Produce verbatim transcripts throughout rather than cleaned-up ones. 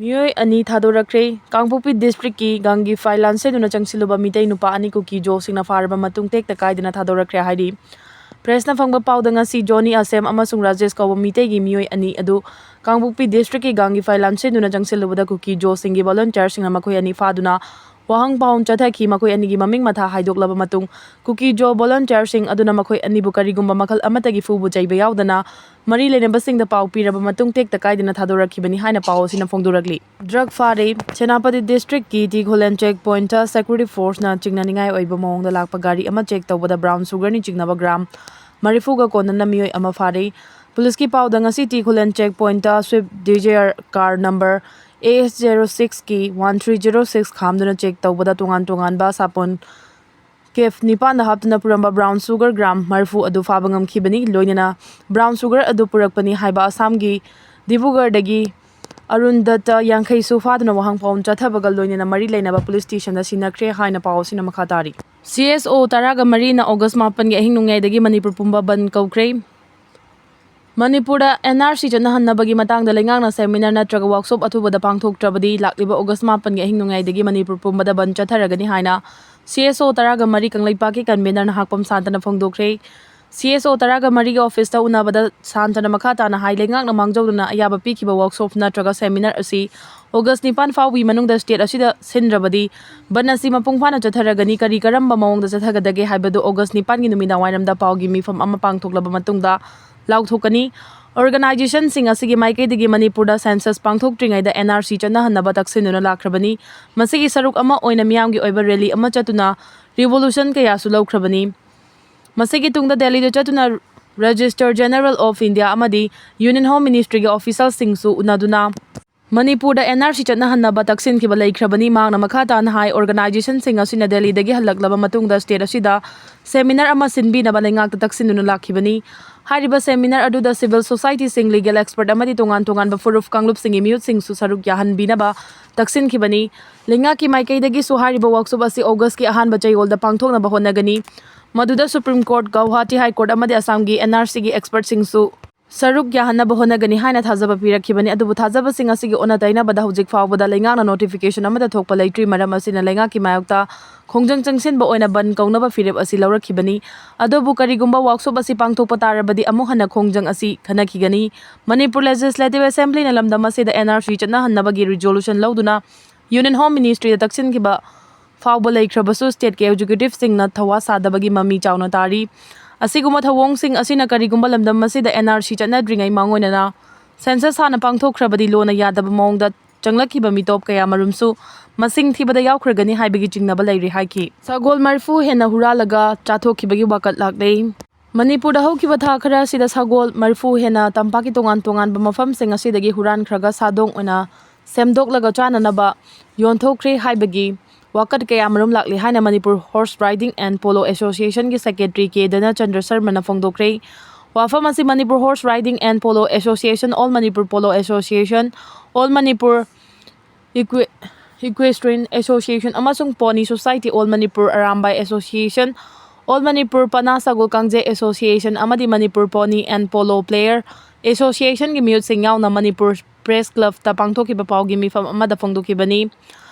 ꯃꯤꯑꯣꯏ ꯑꯅꯤ ꯊꯥꯗꯣꯔꯛꯈ꯭ꯔꯦ꯫ ꯀꯥꯡꯄꯣꯛꯄꯤ ꯗꯤꯁꯇ꯭ꯔꯤꯛꯀꯤ ꯒꯥꯡꯒꯤ ꯐꯥꯏ ꯂꯥꯟꯁꯦꯟꯗꯨꯅ ꯆꯪꯁꯤꯜꯂꯨꯕ ꯃꯤꯇꯩ ꯅꯨꯄꯥ ꯑꯅꯤ ꯀꯨꯀꯤ ꯖꯣꯁꯤꯡꯅ ꯐꯥꯔꯕ ꯃꯇꯨꯡ ꯇꯦꯛꯇ ꯀꯥꯏꯗꯅ ꯊꯥꯗꯣꯔꯛꯈ꯭ꯔꯦ ꯍꯥꯏꯔꯤ꯫ ꯄ꯭ꯔꯦꯁꯅ ꯐꯪꯕ ꯄꯥꯎꯗ ꯉꯁꯤ ꯖꯣꯅꯤ ꯑꯁꯦꯝ ꯑꯃꯁꯨꯡ ꯔꯥꯖꯦꯁ ꯀꯧꯕ ꯃꯤꯇꯩꯒꯤ ꯃꯤꯑꯣꯏ ꯑꯅꯤ ꯑꯗꯨ ꯀꯥꯡꯄꯣꯛꯄꯤ ꯗꯤꯁꯇ꯭ꯔꯤꯛꯀꯤ ꯒꯥꯡꯒꯤ ꯐꯥꯏ ꯂꯥꯟꯁꯦꯟꯗꯨꯅ ꯆꯪꯁꯤꯜꯂꯨꯕꯗ ꯀꯨꯀꯤ ꯖꯣꯁꯤꯡꯒꯤ ꯚꯣꯂꯨꯟꯇꯤꯌꯔꯁꯤꯡꯅ ꯃꯈꯣꯏ ꯑꯅꯤ ꯐꯥꯗꯨꯅ ꯋꯥꯍꯪ ꯄꯥꯎꯍꯪ ꯆꯠꯊꯈꯤ꯫ ꯃꯈꯣꯏ ꯑꯅꯤꯒꯤ ꯃꯃꯤꯡ ꯃꯊꯥ ꯍꯥꯏꯗꯣꯛꯂꯕ ꯃꯇꯨꯡ ꯀꯨꯀꯤ ꯖꯣ ꯚꯣꯂꯨꯟꯇꯤꯌꯔꯁꯤꯡ ꯑꯗꯨꯅ ꯃꯈꯣꯏ ꯑꯅꯤꯕꯨ ꯀꯔꯤꯒꯨꯝꯕ ꯃꯈꯜ ꯑꯃꯠꯇꯒꯤ ꯐꯨꯕ ꯆꯩꯕ ꯌꯥꯎꯗꯅ ꯃꯔꯤ ꯂꯩꯅꯕꯁꯤꯡꯗ ꯄꯥꯎ ꯄꯤꯔꯕ ꯃꯇꯨꯡ ꯇꯦꯛꯇ ꯀꯥꯏꯗꯅ ꯊꯥꯗꯣꯔꯛꯈꯤꯕꯅꯤ ꯍꯥꯏꯅ ꯄꯥꯎ ꯑꯁꯤꯅ ꯐꯣꯡꯗꯣꯔꯛꯂꯤ꯫ ꯗ꯭ꯔꯒ ꯐꯥꯔꯦ꯫ ꯁꯦꯅꯥꯄꯇꯤ ꯗꯤꯁꯇ꯭ꯔꯤꯛꯀꯤ ꯇꯤꯈꯨꯂꯦꯟ ꯆꯦꯛ ꯄꯣꯏꯟꯠꯇ ꯁꯦꯀ꯭ꯌꯨꯔꯤꯇꯤ ꯐꯣꯔꯁꯅ ꯆꯤꯡꯅꯅꯤꯡꯉꯥꯏ ꯑꯣꯏꯕ ꯃꯑꯣꯡꯗ ꯂꯥꯛꯄ ꯒꯥꯔꯤ ꯑꯃ ꯆꯦꯛ ꯇꯧꯕꯗ ꯕ꯭ꯔꯥꯎꯟ ꯁꯨꯒꯔꯅꯤ ꯆꯤꯡꯅꯕ ꯒ꯭ꯔꯥꯝ ꯃꯔꯤꯐꯨꯒ ꯀꯣꯟꯅꯅ ꯃꯤꯑꯣꯏ ꯑꯃ ꯐꯥꯔꯦ꯫ ꯄꯨꯂꯤꯁꯀꯤ ꯄꯥꯎꯗ ꯉꯁꯤ ꯇꯤꯈꯨꯂꯦꯟ ꯆꯦꯛ ꯄꯣꯏꯟꯠꯇ Swift Dzire car number A S zero ꯁꯤꯛꯁꯀꯤ ꯋꯥꯟ ꯊ꯭ꯔꯤ ꯖꯦꯔꯣ ꯁꯤꯛꯁ ꯈꯥꯝꯗꯨꯅ ꯆꯦꯛ ꯇꯧꯕꯗ ꯇꯣꯉꯥꯟ ꯇꯣꯉꯥꯟꯕ ꯁꯥꯄꯣꯟ ꯀꯦꯐ ꯅꯤꯄꯥꯟꯗ ꯍꯥꯞꯇꯨꯅ ꯄꯨꯔꯝꯕ ꯕ꯭ꯔꯥꯎꯟ ꯁꯨꯒꯔ ꯒ꯭ꯔꯥꯝ ꯃꯔꯤꯐꯨ ꯑꯗꯨ ꯐꯥꯕ ꯉꯝꯈꯤꯕꯅꯤ꯫ ꯂꯣꯏꯅꯅ ꯕ꯭ꯔꯥꯎꯟ ꯁꯨꯒꯔ ꯑꯗꯨ ꯄꯨꯔꯛꯄꯅꯤ ꯍꯥꯏꯕ ꯑꯁꯥꯝꯒꯤ ꯗꯤꯕꯨꯒꯔꯗꯒꯤ ꯑꯔꯨꯟ ꯗꯠꯇ ꯌꯥꯡꯈꯩꯁꯨ ꯐꯥꯗꯨꯅ ꯋꯥꯍꯪ ꯄꯥꯎꯍꯪ ꯆꯠꯊꯕꯒ ꯂꯣꯏꯅꯅ ꯃꯔꯤ ꯂꯩꯅꯕ ꯄꯨꯂꯤꯁ ꯁ꯭ꯇꯦꯁꯟꯗ ꯁꯤꯟꯅꯈ꯭ꯔꯦ ꯍꯥꯏꯅ ꯄꯥꯎ ꯑꯁꯤꯅ ꯃꯈꯥ ꯇꯥꯔꯤ꯫ ꯁꯤ ꯑꯦꯁ ꯑꯣ ꯇꯔꯥꯒ ꯃꯔꯤꯅ ꯑꯣꯒꯁ ꯃꯥꯄꯟꯒꯤ ꯑꯍꯤꯡ ꯅꯣꯡꯌꯥꯏꯗꯒꯤ ꯃꯅꯤꯄꯨꯔ ꯄꯨꯝꯕ ꯕꯟꯗ ꯀꯧꯈ꯭ꯔꯦ꯫ ꯃꯅꯤꯄꯨꯔꯗ ꯑꯦꯟ ꯑꯥꯔ ꯁꯤ ꯆꯠꯅꯍꯟꯅꯕꯒꯤ ꯃꯇꯥꯡꯗ ꯂꯩꯉꯥꯛꯅ ꯁꯦꯃꯤꯅꯥꯔ ꯅꯠꯇ꯭ꯔꯒ ꯋꯥꯛꯁꯣꯞ ꯑꯊꯨꯕꯗ ꯄꯥꯡꯊꯣꯛꯇ꯭ꯔꯕꯗꯤ ꯂꯥꯛꯂꯤꯕ ꯑꯣꯒꯁ ꯃꯥꯄꯟꯒꯤ ꯑꯍꯤꯡ ꯅꯣꯡꯌꯥꯏꯗꯒꯤ ꯃꯅꯤꯄꯨꯔ ꯄꯨꯝꯕꯗ ꯕꯟꯗ ꯆꯠꯊꯔꯒꯅꯤ ꯍꯥꯏꯅ ꯁꯤ ꯑꯦꯁ ꯑꯣ ꯇꯔꯥꯒ ꯃꯔꯤ ꯀꯪꯂꯩꯄꯥꯛꯀꯤ ꯀꯟꯚꯦꯅꯔ ꯅꯍꯥꯛꯄꯝ ꯁꯥꯟꯇꯅ ꯐꯣꯡꯗꯣꯛꯈ꯭ꯔꯦ꯫ ꯁꯤ ꯑꯦꯁ ꯑꯣ ꯇꯔꯥꯒ ꯃꯔꯤꯒꯤ ꯑꯣꯐꯤꯁꯇ ꯎꯅꯕꯗ ꯁꯥꯟꯇꯅ ꯃꯈꯥ ꯇꯥꯅ ꯍꯥꯏ, ꯂꯩꯉꯥꯛꯅ ꯃꯥꯡꯖꯧꯅꯅ ꯑꯌꯥꯕ ꯄꯤꯈꯤꯕ ꯋꯥꯛꯁꯣꯞ ꯅꯠꯇ꯭ꯔꯒ ꯁꯦꯃꯤꯅꯥꯔ ꯑꯁꯤ ꯑꯣꯒꯁ ꯅꯤꯄꯥꯟ ꯐꯥꯎꯕꯒꯤ ꯃꯅꯨꯡꯗ ꯁ꯭ꯇꯦꯠ ꯑꯁꯤꯗ ꯁꯤꯟꯗ꯭ꯔꯕꯗꯤ ꯕꯟꯗ ꯑꯁꯤ ꯃꯄꯨꯡ ꯐꯥꯅ ꯆꯠꯊꯔꯒꯅꯤ꯫ ꯀꯔꯤ ꯀꯔꯝꯕ ꯃꯑꯣꯡꯗ ꯆꯠꯊꯒꯗꯒꯦ ꯍꯥꯏꯕꯗꯨ ꯑꯣꯒꯁ ꯅꯤꯄꯥꯟꯒꯤ ꯅꯨꯃꯤꯗꯥꯡ ꯋꯥꯏꯔꯝꯗ ꯄꯥꯎꯒꯤ ꯃꯤꯐꯝ ꯑꯃ ꯄꯥꯡꯊꯣꯛꯂꯕ ꯃꯇꯨꯡꯗ ꯂꯥꯎꯊꯣꯛꯀꯅꯤ꯫ ꯑꯣꯔꯒꯅꯥꯏꯖꯦꯁꯟꯁꯤꯡ ꯑꯁꯤꯒꯤ ꯃꯥꯏꯀꯩꯗꯒꯤ ꯃꯅꯤꯄꯨꯔꯗ ꯁꯦꯟꯁꯁ ꯄꯥꯡꯊꯣꯛꯇ꯭ꯔꯤꯉꯩꯗ ꯑꯦꯟ ꯑꯥꯔ ꯁꯤ ꯆꯠꯅꯍꯟꯅꯕ ꯇꯛꯁꯤꯟꯗꯨꯅ ꯂꯥꯛꯈ꯭ꯔꯕꯅꯤ꯫ ꯃꯁꯤꯒꯤ ꯁꯔꯨꯛ ꯑꯃ ꯑꯣꯏꯅ ꯃꯤꯌꯥꯝꯒꯤ ꯑꯣꯏꯕ ꯔꯦꯂꯤ ꯑꯃ ꯆꯠꯇꯨꯅ ꯔꯤꯚꯣꯂꯨꯁꯟ ꯀꯌꯥꯁꯨ ꯂꯧꯈ꯭ꯔꯕꯅꯤ꯫ ꯃꯁꯤꯒꯤ ꯇꯨꯡꯗ ꯗꯦꯜꯂꯤꯗ ꯆꯠꯇꯨꯅ ꯔꯦꯖꯤꯁꯇ꯭ꯔꯥꯔ ꯖꯦꯅꯔꯦꯜ ꯑꯣꯐ ꯏꯟꯗꯤꯌꯥ ꯑꯃꯗꯤ ꯌꯨꯅꯤꯌꯟ ꯍꯣꯝ ꯃꯤꯅꯤꯁꯇ꯭ꯔꯤꯒꯤ ꯑꯣꯐꯤꯁꯤꯌꯦꯜꯁꯤꯡꯁꯨ ꯎꯅꯗꯨꯅ ꯃꯅꯤꯄꯨꯔꯗ ꯑꯦꯟ ꯑꯥꯔ ꯁꯤ ꯆꯠꯅꯍꯟꯅꯕ ꯇꯛꯁꯤꯟꯈꯤꯕ ꯂꯩꯈ꯭ꯔꯕꯅꯤ꯫ ꯃꯍꯥꯛꯅ ꯃꯈꯥ ꯇꯥꯅ ꯍꯥꯏ, ꯑꯣꯔꯒꯅꯥꯏꯖꯦꯁꯟꯁꯤꯡ ꯑꯁꯤꯅ ꯗꯦꯜꯂꯤꯗꯒꯤ ꯍꯜꯂꯛꯂꯕ ꯃꯇꯨꯡꯗ ꯁ꯭ꯇꯦꯠ ꯑꯁꯤꯗ ꯁꯦꯃꯤꯅꯥꯔ ꯑꯃ ꯁꯤꯟꯕꯤꯅꯕ ꯂꯩꯉꯥꯛꯇ ꯇꯛꯁꯤꯟꯗꯨꯅ ꯂꯥꯛꯈꯤꯕꯅꯤ꯫ ꯍꯥꯏꯔꯤꯕ ꯁꯦꯃꯤꯅꯥꯔ ꯑꯗꯨꯗ ꯁꯤꯚꯤꯜ ꯁꯣꯁꯥꯏꯇꯤꯁꯤꯡ, ꯂꯤꯒꯦꯜ ꯑꯦꯛꯁꯄꯔꯠ ꯑꯃꯗꯤ ꯇꯣꯉꯥꯟ ꯇꯣꯉꯥꯟꯕ ꯐꯨꯔꯨꯞ ꯀꯥꯡꯂꯨꯞꯁꯤꯡꯒꯤ ꯃꯤꯍꯨꯠꯁꯤꯡꯁꯨ ꯁꯔꯨꯛ ꯌꯥꯍꯟꯕꯤꯅꯕ ꯇꯛꯁꯤꯟꯈꯤꯕꯅꯤ꯫ ꯂꯩꯉꯥꯛꯀꯤ ꯃꯥꯏꯀꯩꯗꯒꯤꯁꯨ ꯍꯥꯏꯔꯤꯕ ꯋꯥꯛꯁꯣꯞ ꯑꯁꯤ ꯑꯣꯒꯁꯀꯤ ꯑꯍꯥꯟꯕ ꯆꯌꯣꯜꯗ ꯄꯥꯡꯊꯣꯛꯅꯕ ꯍꯣꯠꯅꯒꯅꯤ꯫ ꯃꯗꯨꯗ supreme court, Guwahati high court ꯑꯃꯗꯤ ꯑꯁꯥꯝꯒꯤ ꯑꯦꯟ ꯑꯥꯔ ꯁꯤꯒꯤ ꯑꯦꯛꯁꯄꯔꯠꯁꯤꯡꯁꯨ ꯁꯔꯨꯛ ꯌꯥꯍꯟꯅꯕ ꯍꯣꯠꯅꯒꯅꯤ ꯍꯥꯏꯅ ꯊꯥꯖꯕ ꯄꯤꯔꯛꯈꯤꯕꯅꯤ꯫ ꯑꯗꯨꯕꯨ ꯊꯥꯖꯕꯁꯤꯡ ꯑꯁꯤꯒꯤ ꯑꯣꯟꯅ ꯇꯩꯅꯕꯗ ꯍꯧꯖꯤꯛ ꯐꯥꯎꯕꯗ ꯂꯩꯉꯥꯛꯅ notification ꯑꯃꯠꯇ ꯊꯣꯛꯄ ꯂꯩꯇ꯭ꯔꯤ꯫ ꯃꯔꯝ ꯑꯁꯤꯅ ꯂꯩꯉꯥꯛꯀꯤ ꯃꯥꯌꯣꯛꯇ ꯈꯣꯡꯖꯪ ꯆꯪꯁꯤꯟꯕ ꯑꯣꯏꯅ ꯕꯟ ꯀꯧꯅꯕ ꯐꯤꯔꯦꯞ ꯑꯁꯤ ꯂꯧꯔꯛꯈꯤꯕꯅꯤ꯫ ꯑꯗꯨꯕꯨ ꯀꯔꯤꯒꯨꯝꯕ workshop ꯑꯁꯤ ꯄꯥꯡꯊꯣꯛꯄ ꯇꯥꯔꯕꯗꯤ ꯑꯃꯨꯛ ꯍꯟꯅ ꯈꯣꯡꯖꯪ ꯑꯁꯤ ꯈꯟꯅꯈꯤꯒꯅꯤ꯫ ꯃꯅꯤꯄꯨꯔ Legislative Assemblyꯅ ꯂꯝꯗꯝ ꯑꯁꯤꯗ N R C ꯆꯠꯅꯍꯟꯅꯕꯒꯤ resolution ꯂꯧꯗꯨꯅ Union Home Ministryꯗ ꯇꯛꯁꯤꯟꯈꯤꯕ ꯐꯥꯎꯕ ꯂꯩꯈ꯭ꯔꯕꯁꯨ stateꯀꯤ executiveꯁꯤꯡꯅ ꯊꯧꯋꯥ ꯁꯥꯗꯕꯒꯤ ꯃꯃꯤ ꯆꯥꯎꯅ ꯇꯥꯔꯤ꯫ ꯑꯁꯤꯒꯨꯝꯕ ꯊꯧꯑꯣꯡꯁꯤꯡ ꯑꯁꯤꯅ ꯀꯔꯤꯒꯨꯝꯕ ꯂꯝꯗꯝ ꯑꯁꯤꯗ N R C ꯆꯠꯅꯗ꯭ꯔꯤꯉꯩ ꯃꯥꯡꯑꯣꯏꯅꯅ census ꯍꯥꯟꯅ ꯄꯥꯡꯊꯣꯛꯈ꯭ꯔꯕꯗꯤ ꯂꯣꯟꯅ ꯌꯥꯗꯕ ꯃꯑꯣꯡꯗ ꯆꯪꯂꯛꯈꯤꯕ ꯃꯤꯇꯣꯞ ꯀꯌꯥ ꯃꯔꯨꯝꯁꯨ ꯃꯁꯤꯡ ꯊꯤꯕꯗ ꯌꯥꯎꯈ꯭ꯔꯒꯅꯤ ꯍꯥꯏꯕꯒꯤ ꯆꯤꯡꯅꯕ ꯂꯩꯔꯤ ꯍꯥꯏꯈꯤ꯫ ꯁꯒꯣꯜ ꯃꯔꯤꯐꯨ ꯍꯦꯟꯅ ꯍꯨꯔꯥꯜꯂꯒ ꯆꯥꯊꯣꯛꯈꯤꯕꯒꯤ ꯋꯥꯀꯠ ꯂꯥꯛꯂꯦ꯫ ꯃꯅꯤꯄꯨꯔꯗ ꯍꯧꯈꯤꯕ ꯊꯥ ꯈꯔ ꯑꯁꯤꯗ ꯁꯒꯣꯜ ꯃꯔꯤꯐꯨ ꯍꯦꯟꯅ ꯇꯝꯄꯥꯛꯀꯤ ꯇꯣꯉꯥꯟ ꯇꯣꯉꯥꯟꯕ ꯃꯐꯝꯁꯤꯡ ꯑꯁꯤꯗꯒꯤ ꯍꯨꯔꯥꯟꯈ꯭ꯔꯒ ꯁꯥꯗꯣꯡ ꯑꯣꯏꯅ ꯁꯦꯝꯗꯣꯛꯂꯒ ꯆꯥꯅꯅꯕ ꯌꯣꯟꯊꯣꯛꯈ꯭ꯔꯦ ꯍꯥꯏꯕꯒꯤ ꯋꯥꯀꯠ ꯀꯌꯥ ꯃꯔꯨꯝ ꯂꯥꯛꯂꯤ ꯍꯥꯏꯅ Manipur Horse Riding and Polo Associationꯒꯤ secretaryꯀꯦ ꯙꯅꯆꯟꯗ꯭ꯔ ꯁꯔꯃꯅ ꯐꯣꯡꯗꯣꯛꯈ꯭ꯔꯦ꯫ ꯋꯥꯐꯝ ꯑꯁꯤ Manipur Horse Riding and Polo Association, All Manipur Polo Association, All Manipur Equi-, Equestrian Association ꯑꯃꯁꯨꯡ Pony Society, All Manipur Arambai Association, All Manipur Pana Sagol Kangje Association ꯑꯃꯗꯤ Manipur Pony and Polo Player Associationꯒꯤ ꯃꯤꯍꯨꯠꯁꯤꯡ ꯌꯥꯎꯅ Manipur Press Clubꯇ ꯄꯥꯡꯊꯣꯛꯈꯤꯕ ꯄꯥꯎꯒꯤ ꯃꯤꯐꯝ ꯑꯃꯗ ꯐꯣꯡꯗꯣꯛꯈꯤꯕꯅꯤ꯫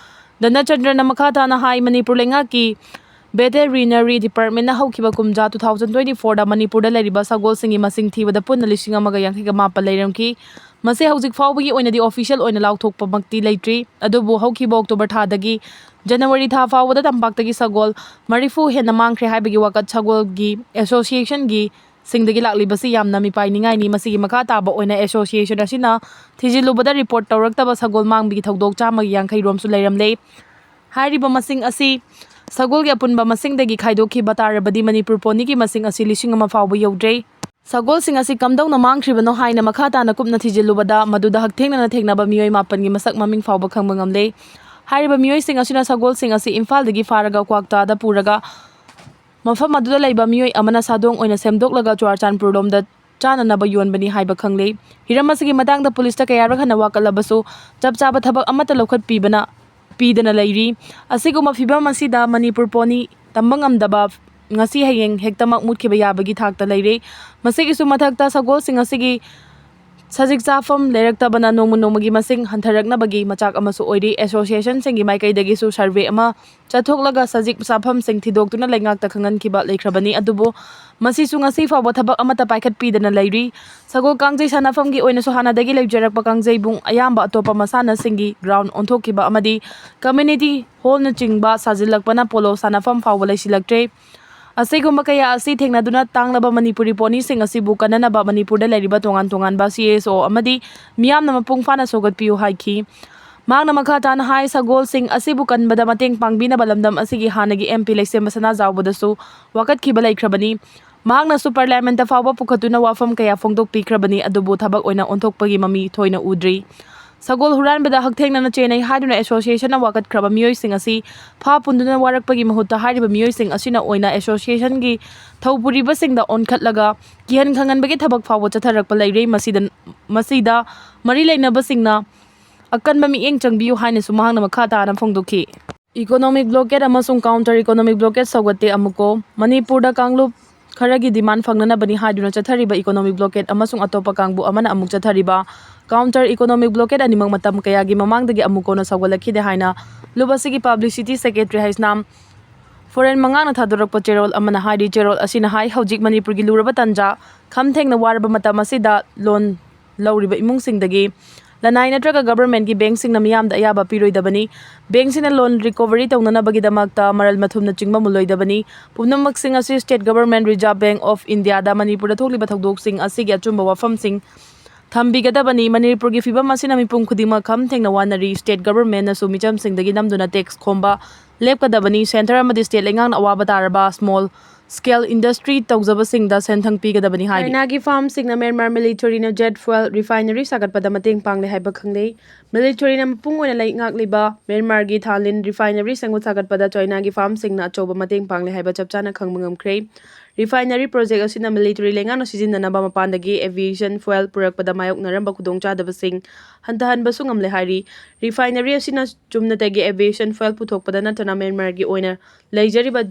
ꯙꯅꯆꯟꯗ꯭ꯔꯅ ꯃꯈꯥ ꯇꯥꯅ ꯍꯥꯏ, ꯃꯅꯤꯄꯨꯔ ꯂꯩꯉꯥꯛꯀꯤ Veterinary Departmentꯅ ꯍꯧꯈꯤꯕ ꯀꯨꯝꯖꯥ two thousand twenty fourꯗ ꯃꯅꯤꯄꯨꯔꯗ ꯂꯩꯔꯤꯕ ꯁꯒꯣꯜꯁꯤꯡꯒꯤ ꯃꯁꯤꯡ ꯊꯤꯕꯗ ꯄꯨꯟꯅ ꯂꯤꯁꯤꯡ ꯑꯃꯒ ꯌꯥꯡꯈꯩꯒ ꯃꯥꯄꯟ ꯂꯩꯔꯝꯈꯤ꯫ ꯃꯁꯤ ꯍꯧꯖꯤꯛ ꯐꯥꯎꯕꯒꯤ ꯑꯣꯏꯅꯗꯤ official ꯑꯣꯏꯅ ꯂꯥꯎꯊꯣꯛꯄꯃꯛꯇꯤ ꯂꯩꯇ꯭ꯔꯤ꯫ ꯑꯗꯨꯕꯨ ꯍꯧꯈꯤꯕ October ꯊꯥꯗꯒꯤ January ꯊꯥ ꯐꯥꯎꯕꯗ ꯇꯝꯄꯥꯛꯇꯒꯤ ꯁꯒꯣꯜ ꯃꯔꯤꯐꯨ ꯍꯦꯟꯅ ꯃꯥꯡꯈ꯭ꯔꯦ ꯍꯥꯏꯕꯒꯤ ꯋꯥꯀꯠ ꯁꯒꯣꯜꯒꯤ associationꯒꯤ ꯁꯤꯡꯗꯒꯤ ꯂꯥꯛꯂꯤꯕꯁꯤ ꯌꯥꯝꯅ ꯃꯤꯄꯥꯏꯅꯤꯡꯉꯥꯏꯅꯤ꯫ ꯃꯁꯤꯒꯤ ꯃꯈꯥ ꯇꯥꯕ ꯑꯣꯏꯅ association ꯑꯁꯤꯅ ꯊꯤꯖꯤꯜꯂꯨꯕꯗ report ꯇꯧꯔꯛꯇꯕ ꯁꯒꯣꯜ ꯃꯥꯡꯕꯒꯤ ꯊꯧꯗꯣꯛ ꯆꯥꯝꯃꯒ ꯌꯥꯡꯈꯩ ꯔꯣꯝꯁꯨ ꯂꯩꯔꯝꯂꯦ꯫ ꯍꯥꯏꯔꯤꯕ ꯃꯁꯤꯡ ꯑꯁꯤ ꯁꯒꯣꯜꯒꯤ ꯑꯄꯨꯟꯕ ꯃꯁꯤꯡꯗꯒꯤ ꯈꯥꯏꯗꯣꯛꯈꯤꯕ ꯇꯥꯔꯕꯗꯤ ꯃꯅꯤꯄꯨꯔ ponyꯒꯤ ꯃꯁꯤꯡ ꯑꯁꯤ ꯂꯤꯁꯤꯡ ꯑꯃ ꯐꯥꯎꯕ ꯌꯧꯗ꯭ꯔꯦ꯫ ꯁꯒꯣꯜꯁꯤꯡ ꯑꯁꯤ ꯀꯝꯗꯧꯅ ꯃꯥꯡꯈ꯭ꯔꯤꯕꯅꯣ ꯍꯥꯏꯅ ꯃꯈꯥ ꯇꯥꯅ ꯀꯨꯞꯅ ꯊꯤꯖꯤꯜꯂꯨꯕꯗ ꯃꯗꯨꯗ ꯍꯛꯊꯦꯡꯅꯅ ꯊꯦꯡꯅꯕ ꯃꯤꯑꯣꯏ ꯃꯥꯄꯟꯒꯤ ꯃꯁꯛ ꯃꯃꯤꯡ ꯐꯥꯎꯕ ꯈꯪꯕ ꯉꯝꯂꯦ꯫ ꯍꯥꯏꯔꯤꯕ ꯃꯤꯑꯣꯏꯁꯤꯡ ꯑꯁꯤꯅ ꯁꯒꯣꯜꯁꯤꯡ ꯑꯁꯤ ꯏꯝꯐꯥꯜꯗꯒꯤ ꯐꯥꯔꯒ ꯀ꯭ꯋꯥꯛꯇꯥꯗ ꯄꯨꯔꯒ ꯃꯐꯝ ꯑꯗꯨꯗ ꯂꯩꯕ ꯃꯤꯑꯣꯏ ꯑꯃꯅ ꯁꯥꯗꯣꯡ ꯑꯣꯏꯅ ꯁꯦꯝꯗꯣꯛꯂꯒ ꯆꯨꯔꯥꯆꯥꯟꯄꯨꯔ ꯂꯣꯝꯗ ꯆꯥꯅꯅꯕ ꯌꯣꯟꯕꯅꯤ ꯍꯥꯏꯕ ꯈꯪꯂꯦ꯫ ꯍꯤꯔꯝ ꯑꯁꯤꯒꯤ ꯃꯇꯥꯡꯗ ꯄꯨꯂꯤꯁꯇ ꯀꯌꯥꯔꯛ ꯍꯟꯅ ꯋꯥꯀꯠꯂꯕꯁꯨ ꯆꯞ ꯆꯥꯕ ꯊꯕꯛ ꯑꯃꯠꯇ ꯂꯧꯈꯠꯄꯤꯕꯅ ꯄꯤꯗꯅ ꯂꯩꯔꯤ꯫ ꯑꯁꯤꯒꯨꯝꯕ ꯐꯤꯕꯝ ꯑꯁꯤꯗ ꯃꯅꯤꯄꯨꯔ pony ꯇꯝꯕ ꯉꯝꯗꯕ ꯉꯁꯤ ꯍꯌꯦꯡ ꯍꯦꯛꯇꯃꯛ ꯃꯨꯠꯈꯤꯕ ꯌꯥꯕꯒꯤ ꯊꯥꯛꯇ ꯂꯩꯔꯦ꯫ ꯃꯁꯤꯒꯤꯁꯨ ꯃꯊꯛꯇ ꯁꯒꯣꯜꯁꯤꯡ ꯑꯁꯤꯒꯤ ꯁꯖꯤꯛ ꯆꯥꯐꯝ ꯂꯩꯔꯛꯇꯕꯅ ꯅꯣꯡꯃ ꯅꯣꯡꯃꯒꯤ ꯃꯁꯤꯡ ꯍꯟꯊꯔꯛꯅꯕꯒꯤ ꯃꯆꯥꯛ ꯑꯃꯁꯨ ꯑꯣꯏꯔꯤ꯫ ꯑꯦꯁꯣꯁꯤꯌꯦꯁꯟꯁꯤꯡꯒꯤ ꯃꯥꯏꯀꯩꯗꯒꯤꯁꯨ ꯁꯔꯚꯦ ꯑꯃ ꯆꯠꯊꯣꯛꯂꯒ ꯁꯖꯤꯛ ꯆꯥꯐꯝꯁꯤꯡ ꯊꯤꯗꯣꯛꯇꯨꯅ ꯂꯩꯉꯥꯛꯇ ꯈꯪꯍꯟꯈꯤꯕ ꯂꯩꯈ꯭ꯔꯕꯅꯤ, ꯑꯗꯨꯕꯨ ꯃꯁꯤꯁꯨ ꯉꯁꯤ ꯐꯥꯎꯕ ꯊꯕꯛ ꯑꯃꯠꯇ ꯄꯥꯏꯈꯠꯄꯤꯗꯅ ꯂꯩꯔꯤ꯫ ꯁꯒꯣꯜ ꯀꯥꯡꯖꯩ ꯁꯥꯟꯅꯐꯝꯒꯤ ꯑꯣꯏꯅꯁꯨ ꯍꯥꯟꯅꯗꯒꯤ ꯂꯩꯖꯔꯛꯄ ꯀꯥꯡꯖꯩꯕꯨꯡ ꯑꯌꯥꯝꯕ ꯑꯇꯣꯞꯄ ꯃꯁꯥꯟꯅꯁꯤꯡꯒꯤ ꯒ꯭ꯔꯥꯎꯟ ꯑꯣꯟꯊꯣꯛꯈꯤꯕ ꯑꯃꯗꯤ ꯀꯝꯃ꯭ꯌꯨꯅꯤꯇꯤ ꯍꯣꯜꯅꯆꯤꯡꯕ ꯁꯥꯖꯤꯜꯂꯛꯄꯅ ꯄꯣꯂꯣ ꯁꯥꯟꯅꯐꯝ ꯐꯥꯎꯕ ꯂꯩꯁꯤꯜꯂꯛꯇ꯭ꯔꯦ꯫ ꯑꯁꯤꯒꯨꯝꯕ ꯀꯌꯥ ꯑꯁꯤ ꯊꯦꯡꯅꯗꯨꯅ ꯇꯥꯡꯂꯕ ꯃꯅꯤꯄꯨꯔꯤ ꯄꯣꯅꯤꯁꯤꯡ ꯑꯁꯤꯕꯨ ꯀꯟꯅꯅꯕ ꯃꯅꯤꯄꯨꯔꯗ ꯂꯩꯔꯤꯕ ꯇꯣꯉꯥꯟ ꯇꯣꯉꯥꯟꯕ ꯁꯤ ꯑꯦꯁ ꯑꯣ ꯑꯃꯗꯤ ꯃꯤꯌꯥꯝꯅ ꯃꯄꯨꯡ ꯐꯥꯅ ꯁꯧꯒꯠꯄꯤꯌꯨ ꯍꯥꯏꯈꯤ꯫ ꯃꯍꯥꯛꯅ ꯃꯈꯥ ꯇꯥꯅ ꯍꯥꯏ, ꯁꯒꯣꯜꯁꯤꯡ ꯑꯁꯤꯕꯨ ꯀꯟꯕꯗ ꯃꯇꯦꯡ ꯄꯥꯡꯕꯤꯅꯕ ꯂꯝꯗꯝ ꯑꯁꯤꯒꯤ ꯍꯥꯟꯅꯒꯤ ꯑꯦꯝ ꯄꯤ ꯂꯩꯁꯦꯝꯕ ꯁꯅꯥꯖꯥꯎꯕꯗꯁꯨ ꯋꯥꯀꯠꯈꯤꯕ ꯂꯩꯈ꯭ꯔꯕꯅꯤ꯫ ꯃꯍꯥꯛꯅꯁꯨ ꯄꯥꯔꯂꯤꯌꯥꯃꯦꯟꯠꯇ ꯐꯥꯎꯕ ꯄꯨꯈꯠꯇꯨꯅ ꯋꯥꯐꯝ ꯀꯌꯥ ꯐꯣꯡꯗꯣꯛꯄꯤꯈ꯭ꯔꯕꯅꯤ, ꯑꯗꯨꯕꯨ ꯊꯕꯛ ꯑꯣꯏꯅ ꯑꯣꯟꯊꯣꯛꯄꯒꯤ ꯃꯃꯤ ꯊꯣꯏꯅ ꯎꯗ꯭ꯔꯤ꯫ ꯁꯒꯣꯜ ꯍꯨꯔꯥꯟꯕꯗ ꯍꯛꯊꯦꯡꯅꯅ ꯆꯦꯟꯅꯩ ꯍꯥꯏꯗꯨꯅ ꯑꯦꯁꯣꯁꯤꯌꯦꯁꯟꯅ ꯋꯥꯀꯠꯈ꯭ꯔꯕ ꯃꯤꯑꯣꯏꯁꯤꯡ ꯑꯁꯤ ꯐꯥ ꯄꯨꯟꯗꯨꯅ ꯋꯥꯔꯛꯄꯒꯤ ꯃꯍꯨꯠꯇ ꯍꯥꯏꯔꯤꯕ ꯃꯤꯑꯣꯏꯁꯤꯡ ꯑꯁꯤꯅ ꯑꯣꯏꯅ ꯑꯦꯁꯣꯁꯤꯌꯦꯁꯟꯒꯤ ꯊꯧꯄꯨꯔꯤꯕꯁꯤꯡꯗ ꯑꯣꯟꯈꯠꯂꯒ ꯀꯤꯍꯟ ꯈꯪꯍꯟꯕꯒꯤ ꯊꯕꯛ ꯐꯥꯎꯕ ꯆꯠꯊꯔꯛꯄ ꯂꯩꯔꯦ꯫ ꯃꯁꯤꯗ, ꯃꯁꯤꯗ ꯃꯔꯤ ꯂꯩꯅꯕꯁꯤꯡꯅ ꯑꯀꯟꯕ ꯃꯤꯠꯌꯦꯡ ꯆꯪꯕꯤꯌꯨ ꯍꯥꯏꯅꯁꯨ ꯃꯍꯥꯛꯅ ꯃꯈꯥ ꯇꯥꯅ ꯐꯣꯡꯗꯣꯛꯈꯤ꯫ Economic blockade ꯑꯃꯁꯨꯡ counter economic blockade ꯁꯧꯒꯠꯇꯦ꯫ ꯑꯃꯨꯛꯀꯣ, ꯃꯅꯤꯄꯨꯔꯗ ꯀꯥꯡꯂꯨꯞ ꯈꯔꯒꯤ demand ꯐꯪꯅꯅꯕꯅꯤ ꯍꯥꯏꯗꯨꯅ ꯆꯠꯊꯔꯤꯕ economic blockade ꯑꯃꯁꯨꯡ ꯑꯇꯣꯞꯄ ꯀꯥꯡꯕꯨ ꯑꯃꯅ ꯑꯃꯨꯛ ꯆꯠꯊꯔꯤꯕ counter economic blockade ꯑꯅꯤꯃꯛ ꯃꯇꯝ ꯀꯌꯥꯒꯤ ꯃꯃꯥꯡꯗꯒꯤ ꯑꯃꯨꯛ ꯀꯣꯟꯅ ꯁꯧꯒꯠꯂꯛꯈꯤꯗꯦ ꯍꯥꯏꯅ ꯂꯨꯞ ꯑꯁꯤꯒꯤ publicity secretary ꯍꯩꯁꯅꯥꯝ ꯐꯣꯔꯦꯟ ꯃꯉꯥꯛꯅ ꯊꯥꯗꯣꯔꯛꯄ ꯆꯦꯔꯣꯜ ꯑꯃꯅ ꯍꯥꯏꯔꯤ꯫ ꯆꯦꯔꯣꯜ ꯑꯁꯤꯅ ꯍꯥꯏ, ꯍꯧꯖꯤꯛ ꯃꯅꯤꯄꯨꯔꯒꯤ ꯂꯨꯔꯕ ꯇꯥꯟꯖꯥ ꯈꯝ ꯊꯦꯡꯅ ꯋꯥꯔꯕ ꯃꯇꯝ ꯑꯁꯤꯗ ꯂꯣꯟ ꯂꯧꯔꯤꯕ ꯏꯃꯨꯡꯁꯤꯡꯗꯒꯤ ꯂꯅꯥꯏ ꯅꯠꯇ꯭ꯔꯒ ꯒꯚꯔꯟꯃꯦꯟꯠꯀꯤ ꯕꯦꯡꯛꯁꯤꯡꯅ ꯃꯤꯌꯥꯝꯗ ꯑꯌꯥꯕ ꯄꯤꯔꯣꯏꯗꯕꯅꯤ꯫ ꯕꯦꯡꯛꯁꯤꯡꯅ ꯂꯣꯟ ꯔꯤꯀꯣꯚꯔꯤ ꯇꯧꯅꯅꯕꯒꯤꯗꯃꯛꯇ ꯃꯔꯜ ꯃꯊꯨꯝꯅ ꯆꯤꯡꯕ ꯃꯨꯜꯂꯣꯏꯗꯕꯅꯤ꯫ ꯄꯨꯝꯅꯃꯛꯁꯤꯡ ꯑꯁꯤ State Government, Reserve Bank of Indiaꯗ ꯃꯅꯤꯄꯨꯔꯗ ꯊꯣꯛꯂꯤꯕ ꯊꯧꯗꯣꯛꯁꯤꯡ ꯑꯁꯤꯒꯤ ꯑꯆꯨꯝꯕ ꯋꯥꯐꯝꯁꯤꯡ ꯊꯝꯕꯤꯒꯗꯕꯅꯤ꯫ ꯃꯅꯤꯄꯨꯔꯒꯤ ꯐꯤꯚꯝ ꯑꯁꯤꯅ ꯃꯤꯄꯨꯝ ꯈꯨꯗꯤꯡꯃꯛ ꯈꯝ ꯊꯦꯡꯅ ꯋꯥꯅꯔꯤ꯫ State Governmentꯅꯁꯨ ꯃꯤꯆꯝꯁꯤꯡꯗꯒꯤ ꯅꯝꯗꯨꯅ tax ꯈꯣꯝꯕ ꯂꯦꯞꯀꯗꯕꯅꯤ꯫ Centre ꯑꯃꯗꯤ state ꯂꯩꯉꯥꯛꯅ ꯑꯋꯥꯕ ꯇꯥꯔꯕ small scale industry ꯇꯧꯖꯕꯁꯤꯡꯗ ꯁꯦꯟꯊꯪ ꯄꯤꯒꯗꯕꯅꯤ ꯍꯥꯏꯔꯤ꯫ ꯆꯥꯏꯅꯥꯒꯤ firmꯁꯤꯡꯅ ꯃ꯭ꯌꯥꯟꯃꯥꯔ militaryꯅ jet fuel refinery ꯁꯥꯒꯠꯄꯗ ꯃꯇꯦꯡ ꯄꯥꯡꯂꯦ ꯍꯥꯏꯕ ꯈꯪꯅꯩ꯫ Militaryꯅ ꯃꯄꯨꯡ ꯑꯣꯏꯅ ꯂꯩꯉꯥꯛꯂꯤꯕ ꯃ꯭ꯌꯥꯟꯃꯥꯔꯒꯤ ꯊꯥꯂꯤꯟ refinery ꯁꯦꯝꯒꯠ ꯁꯥꯒꯠꯄꯗ ꯆꯥꯏꯅꯥꯒꯤ firmꯁꯤꯡꯅ ꯑꯆꯧꯕ ꯃꯇꯦꯡ ꯄꯥꯡꯂꯦ ꯍꯥꯏꯕ ꯆꯞ ꯆꯥꯅ ꯈꯪꯕ ꯉꯝꯈ꯭ꯔꯦ꯫ Refinery project ꯑꯁꯤꯅ military ꯂꯩꯉꯥꯛꯅ ꯁꯤꯖꯤꯟꯅꯅꯕ ꯃꯄꯥꯟꯗꯒꯤ aviation fuel ꯄꯨꯔꯛꯄꯗ ꯃꯥꯌꯣꯛꯅꯔꯝꯕ ꯈꯨꯗꯣꯡꯆꯥꯗꯕꯁꯤꯡ ꯍꯟꯊꯍꯟꯕꯁꯨ ꯉꯝꯂꯦ ꯍꯥꯏꯔꯤ꯫ Refinery ꯑꯁꯤꯅ ꯆꯨꯝꯅꯇꯒꯤ aviation fuel ꯄꯨꯊꯣꯛꯄꯗ ꯅꯠꯇꯅ ꯃ꯭ꯌꯥꯟꯃꯥꯔꯒꯤ ꯑꯣꯏꯅ ꯂꯩꯖꯔꯤꯕ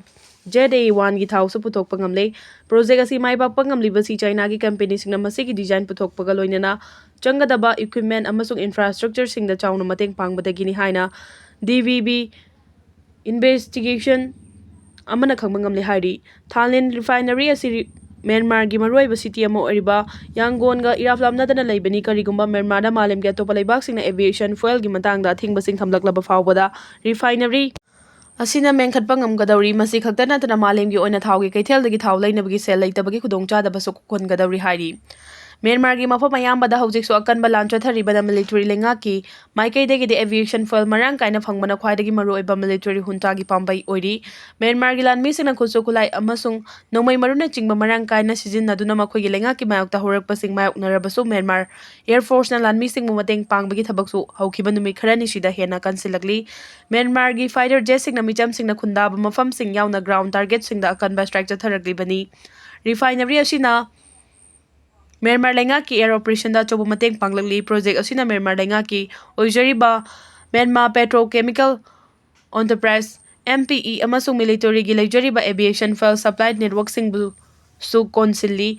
ꯖꯦꯠ ꯑꯦ ꯋꯥꯟꯒꯤ ꯊꯥꯎꯁꯨ ꯄꯨꯊꯣꯛꯄ ꯉꯝꯂꯦ꯫ ꯄ꯭ꯔꯣꯖꯦꯛ ꯑꯁꯤ ꯃꯥꯏ ꯄꯥꯛꯄ ꯉꯝꯂꯤꯕꯁꯤ ꯆꯥꯏꯅꯥꯒꯤ ꯀꯝꯄꯦꯅꯤꯁꯤꯡꯅ ꯃꯁꯤꯒꯤ ꯗꯤꯖꯥꯏꯟ ꯄꯨꯊꯣꯛꯄꯒ ꯂꯣꯏꯅꯅ ꯆꯪꯒꯗꯕ ꯏꯀ꯭ꯋꯤꯞꯃꯦꯟ ꯑꯃꯁꯨꯡ ꯏꯟꯐ꯭ꯔꯥꯁ꯭ꯇ꯭ꯔꯛꯆꯔꯁꯤꯡꯗ ꯆꯥꯎꯅ ꯃꯇꯦꯡ ꯄꯥꯡꯕꯗꯒꯤꯅꯤ ꯍꯥꯏꯅ ꯗꯤ ꯚꯤ ꯕꯤ ꯏꯟꯚꯦꯁꯇꯤꯒꯦꯁꯟ ꯑꯃꯅ ꯈꯪꯕ ꯉꯝꯂꯦ ꯍꯥꯏꯔꯤ꯫ ꯊꯥꯂꯦꯟ ꯔꯤꯐꯥꯏꯅꯔꯤ ꯑꯁꯤ ꯔꯤ-, ꯃ꯭ꯌꯥꯟꯃꯥꯔꯒꯤ ꯃꯔꯨꯑꯣꯏꯕ ꯁꯤꯇꯤ ꯑꯃ ꯑꯣꯏꯔꯤꯕ ꯌꯥꯡꯒꯣꯟꯒ ꯏꯔꯥꯞ ꯂꯥꯞꯅꯗꯅ ꯂꯩꯕꯅꯤ꯫ ꯀꯔꯤꯒꯨꯝꯕ ꯃ꯭ꯌꯥꯟꯃꯥꯔꯗ ꯃꯥꯂꯦꯝꯒꯤ ꯑꯇꯣꯞꯄ ꯂꯩꯕꯥꯛꯁꯤꯡꯅ ꯑꯦꯚꯤꯌꯦꯁꯟ ꯐ꯭ꯌꯨꯑꯦꯜꯒꯤ ꯃꯇꯥꯡꯗ ꯑꯊꯤꯡꯕꯁꯤꯡ ꯊꯝꯂꯛꯂꯕ ꯐꯥꯎꯕꯗ ꯔꯤꯐꯥꯏꯅꯔꯤ ꯑꯁꯤꯅ ꯃꯦꯟꯈꯠꯄ ꯉꯝꯒꯗꯧꯔꯤ꯫ ꯃꯁꯤ ꯈꯛꯇ ꯅꯠꯇꯅ ꯃꯥꯂꯦꯝꯒꯤ ꯑꯣꯏꯅ ꯊꯥꯎꯒꯤ ꯀꯩꯊꯦꯜꯗꯒꯤ ꯊꯥꯎ ꯂꯩꯅꯕꯒꯤ ꯁꯦꯜ ꯂꯩꯇꯕꯒꯤ ꯈꯨꯗꯣꯡꯆꯥꯗꯕꯁꯨ ꯀꯣꯛꯍꯟꯒꯗꯧꯔꯤ ꯍꯥꯏꯔꯤ꯫ ꯃ꯭ꯌꯥꯟꯃꯥꯔꯒꯤ ꯃꯐꯝ ꯑꯌꯥꯝꯕꯗ ꯍꯧꯖꯤꯛꯁꯨ ꯑꯀꯟꯕ ꯂꯥꯟ ꯆꯠꯊꯔꯤꯕꯅ ꯃꯤꯂꯤꯇꯔꯤ ꯂꯩꯉꯥꯛꯀꯤ ꯃꯥꯏꯀꯩꯗꯒꯤꯗꯤ ꯑꯦꯚꯤꯌꯦꯁꯟ ꯐ꯭ꯌꯨꯑꯦꯜ ꯃꯔꯥꯡ ꯀꯥꯏꯅ ꯐꯪꯕꯅ ꯈ꯭ꯋꯥꯏꯗꯒꯤ ꯃꯔꯨꯑꯣꯏꯕ ꯃꯤꯂꯤꯇꯔꯤ ꯍꯨꯟꯇꯥꯒꯤ ꯄꯥꯝꯕꯩ ꯑꯣꯏꯔꯤ꯫ ꯃ꯭ꯌꯥꯟꯃꯥꯔꯒꯤ ꯂꯥꯟꯃꯤꯁꯤꯡꯅ ꯈꯨꯠꯁꯨ ꯈꯨꯠꯂꯥꯏ ꯑꯃꯁꯨꯡ ꯅꯣꯡꯃꯩ ꯃꯔꯨꯅꯆꯤꯡꯕ ꯃꯔꯥꯡ ꯀꯥꯏꯅ ꯁꯤꯖꯤꯟꯅꯗꯨꯅ ꯃꯈꯣꯏꯒꯤ ꯂꯩꯉꯥꯛꯀꯤ ꯃꯥꯌꯣꯛꯇ ꯍꯧꯔꯛꯄꯁꯤꯡ ꯃꯥꯌꯣꯛꯅꯔꯕꯁꯨ ꯃ꯭ꯌꯥꯟꯃꯥꯔ ꯑꯦꯌꯔ ꯐꯣꯔꯁꯅ ꯂꯥꯟꯃꯤꯁꯤꯡꯕꯨ ꯃꯇꯦꯡ ꯄꯥꯡꯕꯒꯤ ꯊꯕꯛꯁꯨ ꯍꯧꯈꯤꯕ ꯅꯨꯃꯤꯠ ꯈꯔꯅꯤꯁꯤꯗ ꯍꯦꯟꯅ ꯀꯟꯁꯤꯜꯂꯛꯂꯤ꯫ ꯃ꯭ꯌꯥꯟꯃꯥꯔꯒꯤ ꯐꯥꯏꯇꯔ ꯖꯦꯠꯁꯤꯡꯅ ꯃꯤꯆꯝꯁꯤꯡꯅ ꯈꯨꯟꯗꯥꯕ ꯃꯐꯝꯁꯤꯡ ꯌꯥꯎꯅ ꯒ꯭ꯔꯥꯎꯟ ꯇꯥꯔꯒꯦꯠꯁꯤꯡꯗ ꯑꯀꯟꯕ ꯁ꯭ꯇ꯭ꯔꯥꯏꯛ ꯆꯠꯊꯔꯛꯂꯤꯕꯅꯤ꯫ ꯔꯤꯐꯥꯏꯅꯔꯤ ꯑꯁꯤꯅ ꯃ꯭ꯌꯥꯟꯃꯥꯔ ꯂꯩꯉꯥꯛꯀꯤ ꯑꯦꯌꯔ ꯑꯣꯄꯔꯦꯁꯟꯗ ꯑꯆꯧꯕ ꯃꯇꯦꯡ ꯄꯥꯡꯂꯛꯂꯤ꯫ ꯄ꯭ꯔꯣꯖꯦꯛ ꯑꯁꯤꯅ ꯃ꯭ꯌꯥꯟꯃꯥꯔ ꯂꯩꯉꯥꯛꯀꯤ ꯑꯣꯏꯖꯔꯤꯕ ꯃ꯭ꯌꯥꯟꯃꯥꯔ ꯄꯦꯇ꯭ꯔꯣꯀꯦꯃꯤꯀꯦꯜ ꯑꯦꯟꯇꯔꯄ꯭ꯔꯥꯏꯁ, ꯑꯦꯝ ꯄꯤ ꯏ, ꯑꯃꯁꯨꯡ ꯃꯤꯂꯤꯇꯔꯤꯒꯤ ꯂꯩꯖꯔꯤꯕ aviation fuel supply ꯅꯦꯠꯋꯔꯛꯁꯤꯡꯕꯨꯁꯨ ꯀꯣꯟꯁꯤꯜꯂꯤ꯫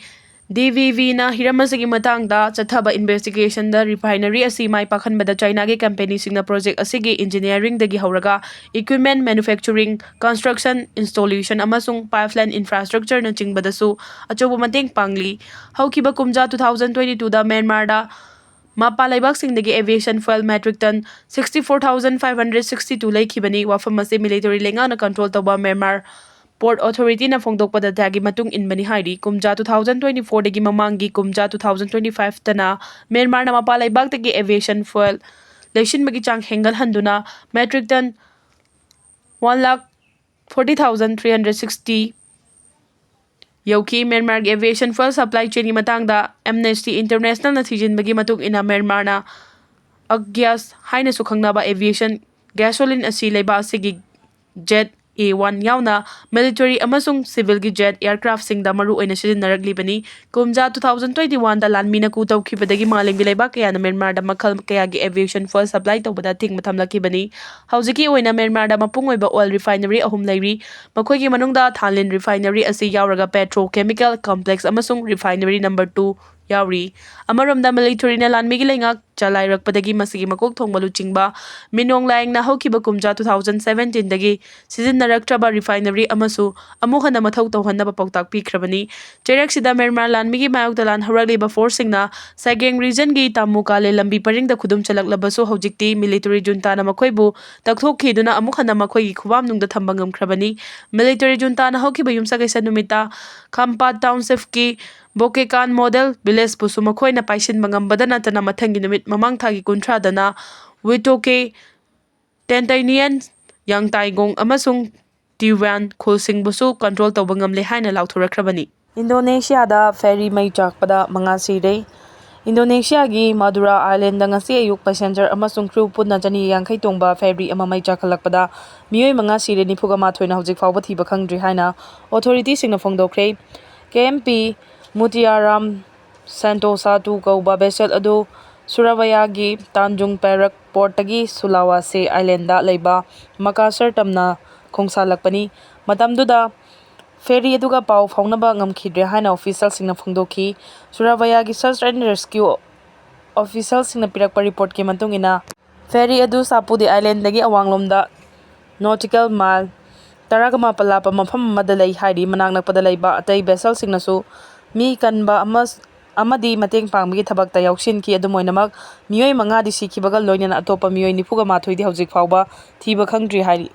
D V ꯕꯤꯅ ꯍꯤꯔꯝ ꯑꯁꯤꯒꯤ ꯃꯇꯥꯡꯗ ꯆꯠꯊꯕ ꯏꯟꯚꯦꯁꯇꯤꯒꯦꯁꯟꯗ ꯔꯤꯐꯥꯏꯅꯔꯤ ꯑꯁꯤ ꯃꯥꯏ ꯄꯥꯛꯍꯟꯕꯗ ꯆꯥꯏꯅꯥꯒꯤ ꯀꯝꯄꯦꯅꯤꯁꯤꯡꯅ ꯄ꯭ꯔꯣꯖꯦꯛ ꯑꯁꯤꯒꯤ ꯏꯟꯖꯤꯅꯤꯌꯥꯔꯤꯡꯗꯒꯤ ꯍꯧꯔꯒ ꯏꯀ꯭ꯋꯤꯞꯃꯦꯟ ꯃꯦꯅꯨꯐꯦꯛꯆꯔꯤꯡ, ꯀꯟꯁꯇ꯭ꯔꯛꯁꯟ, ꯏꯟꯁꯇꯣꯂꯦꯁꯟ ꯑꯃꯁꯨꯡ ꯄꯥꯏꯞꯂꯥꯏꯟ ꯏꯟꯐ꯭ꯔꯥꯁ꯭ꯇ꯭ꯔꯛꯆꯔꯅꯆꯤꯡꯕꯗꯁꯨ ꯑꯆꯧꯕ ꯃꯇꯦꯡ ꯄꯥꯡꯂꯤ꯫ ꯍꯧꯈꯤꯕ ꯀꯨꯝꯖꯥ two thousand twenty twoꯗ ꯃ꯭ꯌꯥꯟꯃꯥꯔꯗ ꯃꯄꯥꯟ ꯂꯩꯕꯥꯛꯁꯤꯡꯗꯒꯤ aviation fuel metric ton sixty four thousand five hundred sixty two ꯂꯩꯈꯤꯕꯅꯤ꯫ ꯋꯥꯐꯝ ꯑꯁꯤ ꯃꯤꯂꯤꯇꯔꯤ ꯂꯩꯉꯥꯛꯅ ꯀꯟꯇ꯭ꯔꯣꯜ ꯇꯧꯕ ꯃ꯭ꯌꯥꯟꯃꯥꯔ ꯄꯣꯔꯠ ꯑꯣꯊꯣꯔꯤꯇꯤꯅ ꯐꯣꯡꯗꯣꯛꯄ ꯗꯦꯇꯥꯒꯤ ꯃꯇꯨꯡ ꯏꯟꯕꯅꯤ ꯍꯥꯏꯔꯤ꯫ ꯀꯨꯝꯖꯥ two thousand twenty fourꯗꯒꯤ ꯃꯃꯥꯡꯒꯤ ꯀꯨꯝꯖꯥ two thousand twenty fiveꯇꯅ ꯃ꯭ꯌꯥꯟꯃꯥꯔꯅ ꯃꯄꯥꯟ ꯂꯩꯕꯥꯛꯇꯒꯤ ꯑꯦꯚꯤꯌꯦꯁꯟ ꯐ꯭ꯌꯨꯑꯦꯜ ꯂꯩꯁꯤꯟꯕꯒꯤ ꯆꯥꯡ ꯍꯦꯟꯒꯠꯍꯟꯗꯨꯅ metric ton one lakh forty thousand three hundred sixty ꯌꯧꯈꯤ꯫ ꯃ꯭ꯌꯥꯟꯃꯥꯔꯒꯤ ꯑꯦꯚꯤꯌꯦꯁꯟ ꯐ꯭ꯌꯨꯑꯦꯜ ꯁꯄ꯭ꯂꯥꯏ ꯆꯦꯟꯒꯤ ꯃꯇꯥꯡꯗ ꯑꯦꯝꯅꯦꯁꯇꯤ ꯏꯟꯇꯔꯅꯦꯁꯅꯦꯜꯅ ꯊꯤꯖꯤꯟꯕꯒꯤ ꯃꯇꯨꯡ ꯏꯟꯅ ꯃ꯭ꯌꯥꯟꯃꯥꯔꯅ ꯑꯒ꯭ꯌꯥꯁ ꯍꯥꯏꯅꯁꯨ ꯈꯪꯅꯕ ꯑꯦꯚꯤꯌꯦꯁꯟ ꯒ꯭ꯌꯥꯁꯣꯂꯤꯟ ꯑꯁꯤ ꯂꯩꯕꯥꯛ ꯑꯁꯤꯒꯤ ꯖꯦꯠ ꯑꯦ ꯋꯥꯟ ꯌꯥꯎꯅ military ꯑꯃꯁꯨꯡ civilꯒꯤ jet aircraftꯁꯤꯡꯗ ꯃꯔꯨꯑꯣꯏꯅ ꯁꯤꯖꯤꯟꯅꯔꯛꯂꯤꯕꯅꯤ꯫ ꯀꯨꯝꯖꯥ two thousand twenty oneꯗ ꯂꯥꯟꯃꯤꯅ ꯀꯨ ꯇꯧꯈꯤꯕꯗꯒꯤ ꯃꯥꯂꯦꯝꯒꯤ ꯂꯩꯕꯥꯛ ꯀꯌꯥꯅ ꯃ꯭ꯌꯥꯟꯃꯥꯔꯗ ꯃꯈꯜ ꯀꯌꯥꯒꯤ aviation fuel supply ꯇꯧꯕꯗ ꯑꯊꯤꯡꯕ ꯊꯝꯂꯛꯈꯤꯕꯅꯤ꯫ ꯍꯧꯖꯤꯛꯀꯤ ꯑꯣꯏꯅ ꯃ꯭ꯌꯥꯟꯃꯥꯔꯗ ꯃꯄꯨꯡ ꯑꯣꯏꯕ oil refinery ꯑꯍꯨꯝ ꯂꯩꯔꯤ꯫ ꯃꯈꯣꯏꯒꯤ ꯃꯅꯨꯡꯗ Thanlin refinery ꯑꯁꯤ ꯌꯥꯎꯔꯒ petrochemical complex ꯑꯃꯁꯨꯡ refinery number two ꯌꯥꯎꯔꯤ꯫ ꯑꯃꯔꯣꯝꯗ militaryꯅ ꯂꯥꯟꯃꯤꯒꯤ ꯂꯩꯉꯥꯛ ꯆꯂꯥꯏꯔꯛꯄꯗꯒꯤ ꯃꯁꯤꯒꯤ ꯃꯀꯣꯛ ꯊꯣꯡꯕ ꯂꯨꯆꯤꯡꯕ ꯃꯤꯅꯣꯡ ꯂꯥꯌꯦꯡꯅ ꯍꯧꯈꯤꯕ ꯀꯨꯝꯖꯥ two thousand seventeenꯗꯒꯤ ꯁꯤꯖꯤꯟꯅꯔꯛꯇ꯭ꯔꯕ refinery ꯑꯃꯁꯨ ꯑꯃꯨꯛ ꯍꯟꯅ ꯃꯊꯧ ꯇꯧꯍꯟꯅꯕ ꯄꯥꯎꯇꯥꯛ ꯄꯤꯈ꯭ꯔꯕꯅꯤ꯫ ꯆꯩꯔꯛꯁꯤꯗ ꯃ꯭ꯌꯥꯟꯃꯥꯔ ꯂꯥꯟꯃꯤꯒꯤ ꯃꯥꯌꯣꯛꯇ ꯂꯥꯟ ꯍꯧꯔꯛꯂꯤꯕ forceꯁꯤꯡꯅ ꯁꯥꯏꯒꯦꯡ regionꯒꯤ ꯇꯥꯃꯨ ꯀꯥꯂꯦ ꯂꯝꯕꯤ ꯄꯔꯤꯡꯗ ꯈꯨꯗꯨꯝ ꯆꯜꯂꯛꯂꯕꯁꯨ ꯍꯧꯖꯤꯛꯇꯤ military juntaꯅ ꯃꯈꯣꯏꯕꯨ ꯇꯛꯊꯣꯛꯈꯤꯗꯨꯅ ꯑꯃꯨꯛ ꯍꯟꯅ ꯃꯈꯣꯏꯒꯤ ꯈꯨꯕꯥꯝꯅꯨꯡꯗ ꯊꯝꯕ ꯉꯝꯈ꯭ꯔꯕꯅꯤ꯫ Military juntaꯅ ꯍꯧꯈꯤꯕ ꯌꯨꯝꯁꯀꯩꯁ ꯅꯨꯃꯤꯠꯇ ꯈꯥꯝꯄꯥꯠ townshipꯀꯤ ꯕꯣꯀꯦꯀꯥꯟ model villageꯄꯨꯁꯨ ꯃꯈꯣꯏꯅ ꯄꯥꯏꯁꯤꯟꯕ ꯉꯝꯕꯗ ꯅꯠꯇꯅ ꯃꯊꯪꯒꯤ ꯅꯨꯃꯤꯠ ꯃꯃꯥꯡ ꯊꯥꯒꯤ ꯀꯨꯟꯊ꯭ꯔꯥꯗꯅ ꯋꯤꯇꯣꯀꯦ, ꯇꯦꯟꯇꯩꯅꯤꯌꯟ, ꯌꯥꯡꯇꯥꯏꯒꯣꯡ ꯑꯃꯁꯨꯡ ꯇꯤꯋꯥꯟ ꯈꯨꯜꯁꯤꯡꯕꯨꯁꯨ control ꯇꯧꯕ ꯉꯝꯂꯦ ꯍꯥꯏꯅ ꯂꯥꯎꯊꯣꯔꯛꯈ꯭ꯔꯕꯅꯤ꯫ ꯏꯟꯗꯣꯅꯦꯁꯤꯌꯥꯗ ferry ꯃꯩ ꯆꯥꯛꯄꯗ ꯃꯉꯥ ꯁꯤꯔꯦ꯫ ꯏꯟꯗꯣꯅꯦꯁꯤꯌꯥꯒꯤ ꯃꯥꯗꯨꯔꯥ islandꯗ ꯉꯁꯤ ꯑꯌꯨꯛ passenger ꯑꯃꯁꯨꯡ crew ꯄꯨꯟꯅ ꯆꯅꯤ ꯌꯥꯡꯈꯩ ꯇꯣꯡꯕ ferry ꯑꯃ ꯃꯩ ꯆꯥꯛꯈꯠꯂꯛꯄꯗ ꯃꯤꯑꯣꯏ ꯃꯉꯥ ꯁꯤꯔꯦ, ꯅꯤꯐꯨꯒ ꯃꯥꯊꯣꯏꯅ ꯍꯧꯖꯤꯛ ꯐꯥꯎꯕ ꯊꯤꯕ ꯈꯪꯗ꯭ꯔꯤ ꯍꯥꯏꯅ authorityꯁꯤꯡꯅ ꯐꯣꯡꯗꯣꯛꯈ꯭ꯔꯦ꯫ K M P Mutiaram Sentosa two ꯀꯧꯕ vessel ꯑꯗꯨ ꯁꯨꯔꯥꯕꯌꯥꯒꯤ ꯇꯥꯟꯖꯨꯡ ꯄꯦꯔꯛ portꯇꯒꯤ ꯁꯨꯂꯥꯋꯥꯁꯦ islandꯗ ꯂꯩꯕ ꯃꯀꯥꯁꯔ ꯇꯝꯅ ꯈꯣꯡꯁꯥꯜꯂꯛꯄꯅꯤ꯫ ꯃꯇꯝꯗꯨꯗ ferry ꯑꯗꯨꯒ ꯄꯥꯎ ꯐꯥꯎꯅꯕ ꯉꯝꯈꯤꯗ꯭ꯔꯦ ꯍꯥꯏꯅ officialꯁꯤꯡꯅ ꯐꯣꯡꯗꯣꯛꯈꯤ꯫ ꯁꯨꯔꯥꯕꯌꯥꯒꯤ search and rescue officialꯁꯤꯡꯅ ꯄꯤꯔꯛꯄ reportꯀꯤ ꯃꯇꯨꯡ ꯏꯟꯅ, ferry ꯑꯗꯨ ꯁꯥꯄꯨꯗꯤ islandꯗꯒꯤ ꯑꯋꯥꯡꯂꯣꯝꯗ nautical mile ꯇꯔꯥꯒ ꯃꯥꯄꯜ ꯂꯥꯞꯄ ꯃꯐꯝ ꯑꯃꯗ ꯂꯩ ꯍꯥꯏꯔꯤ꯫ ꯃꯅꯥꯛ ꯅꯛꯄꯗ ꯂꯩꯕ ꯑꯇꯩ vesselꯁꯤꯡꯅꯁꯨ ꯃꯤ ꯀꯟꯕ ꯑꯃ-, ꯑꯃꯗꯤ ꯃꯇꯦꯡ ꯄꯥꯡꯕꯒꯤ ꯊꯕꯛꯇ ꯌꯥꯎꯁꯤꯟꯈꯤ꯫ ꯑꯗꯨꯝ ꯑꯣꯏꯅꯃꯛ, ꯃꯤꯑꯣꯏ ꯃꯉꯥꯗꯤ ꯁꯤꯈꯤꯕꯒ ꯂꯣꯏꯅꯅ ꯑꯇꯣꯞꯄ ꯃꯤꯑꯣꯏ ꯅꯤꯐꯨꯒ ꯃꯥꯊꯣꯏꯗꯤ ꯍꯧꯖꯤꯛ ꯐꯥꯎꯕ ꯊꯤꯕ ꯈꯪꯗ꯭ꯔꯤ ꯍꯥꯏꯔꯤ꯫